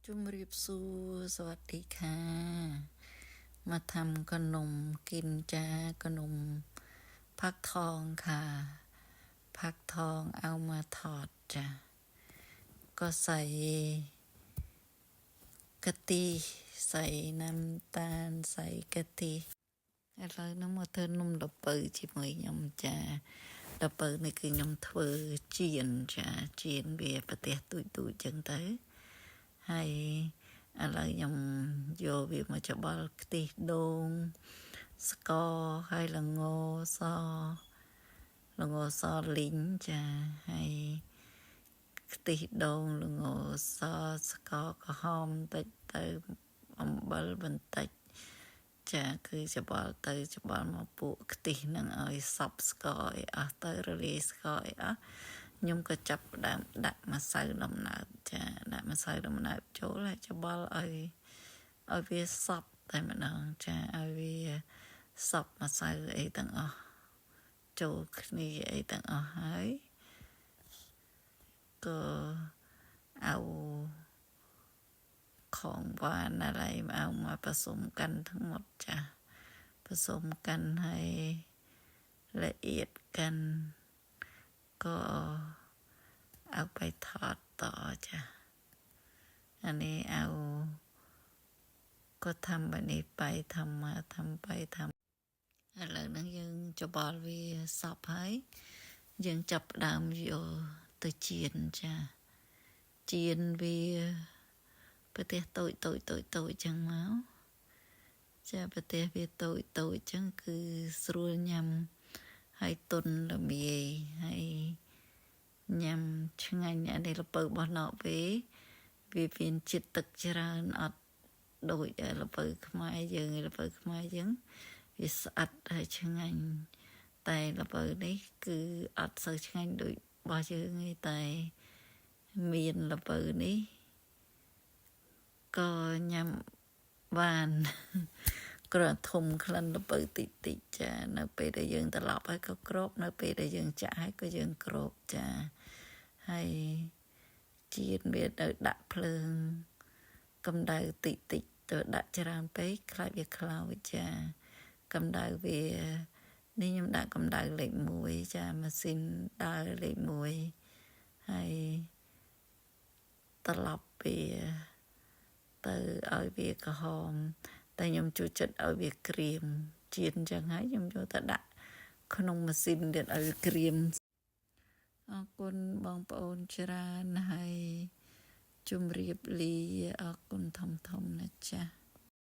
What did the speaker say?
ជំរាបសួរสวัสดีค่ะ มาทำขนมกินจ้าขนมฟักทองค่ะฟักทองเอามาทอดจ้ะก็ใส่กะทิใส่น้ำตาลใส่กะทิឥឡូវហ្នឹងមកធ្វើនំល្ពៅជាមួយខ្ញុំចាល្ពៅនេះគឺខ្ញុំធ្វើចៀនចាចៀនវាប្រទេសទូចទូចចឹងទៅហើយឥឡូវខ្ញុំយកវាមកច្បល់ខ្ទិះដូងស្ករហើយល្ងសល្ងសលីងចាហើយខ្ទិះដូងល្ងសស្ករក្រហមតិចទៅអំបិលបន្តិចចាគឺច្បល់ទៅច្បល់មកពួកខ្ទិះនឹងឲ្យសប់ស្ករឲ្យអស់ទៅរលាយស្ករឲ្យអស់ខ្ញុំក៏ចាប់ផ្ដើមដាក់ម្សៅដំណើបចាដាក់ម្សៅដំណើបចូលហើយច្បល់ឲ្យឲ្យវាសប់តែម្ដងចាឲ្យវាសប់ម្សៅអីទាំងអស់ចូលគ្នាអីទាំងអស់ហើយក៏เอาของหวานอะไรเอามาผสมกันทั้งหมดจ้ะผสมกันให้ละเอียดกัน ก็เอาไปทอดต่อจ้ะ อันนี้เอา ก็ทำแบบนี้ไปทำมาทำไปทำឥឡូវហ្នឹងយើងច្បល់វាសព្វហើយយើងចាប់ផ្ដើមយកទៅចៀនចាចៀនវាប្រទេសតូចតូចតូចតូចចឹងមកចាប្រទេសវាតូចតូចចឹងគឺស្រួលញ៉ាំហើយទន់ល្មាយហើយញ៉ាំឆ្ងាញ់អានេះល្ពៅរបស់ណកវេវាមានជាតិទឹកច្រើនអត់ដូចល្ពៅខ្មែរយើងល្ពៅខ្មែរយើងវាស្អិតហើយឆ្ងាញ់តែល្ពៅនេះគឺអត់សូវឆ្ងាញ់ដូចរបស់យើងទេតែមានល្ពៅនេះក៏ញ៉ាំបានគ្រាន់ធំក្លិនល្ពៅតិចតិចចានៅពេលដែលយើងត្រឡប់ហើយក៏គ្របនៅពេលដែលយើងចាក់ហើយក៏យើងគ្របចាហើយចៀនវាទៅដាក់ភ្លើងកម្ដៅតិចតិចទៅដាក់ច្រើនពេកខ្លាចវាខ្លោចចាកម្ដៅវានេះខ្ញុំដាក់កម្ដៅលេខ1ចាម៉ាស៊ីនដើរលេខ1ហើយត្រឡប់វាទៅឲ្យវាក្រហមតែខ្ញុំចូលចិត្តឲ្យវាក្រៀមចៀនចឹងហើយខ្ញុំយកទៅដាក់ក្នុងម៉ាស៊ីនទៀតឲ្យវាក្រៀមអរគុណបងប្អូនច្រើនហើយជំរាបលាអរគុណធំធំណាចាស់។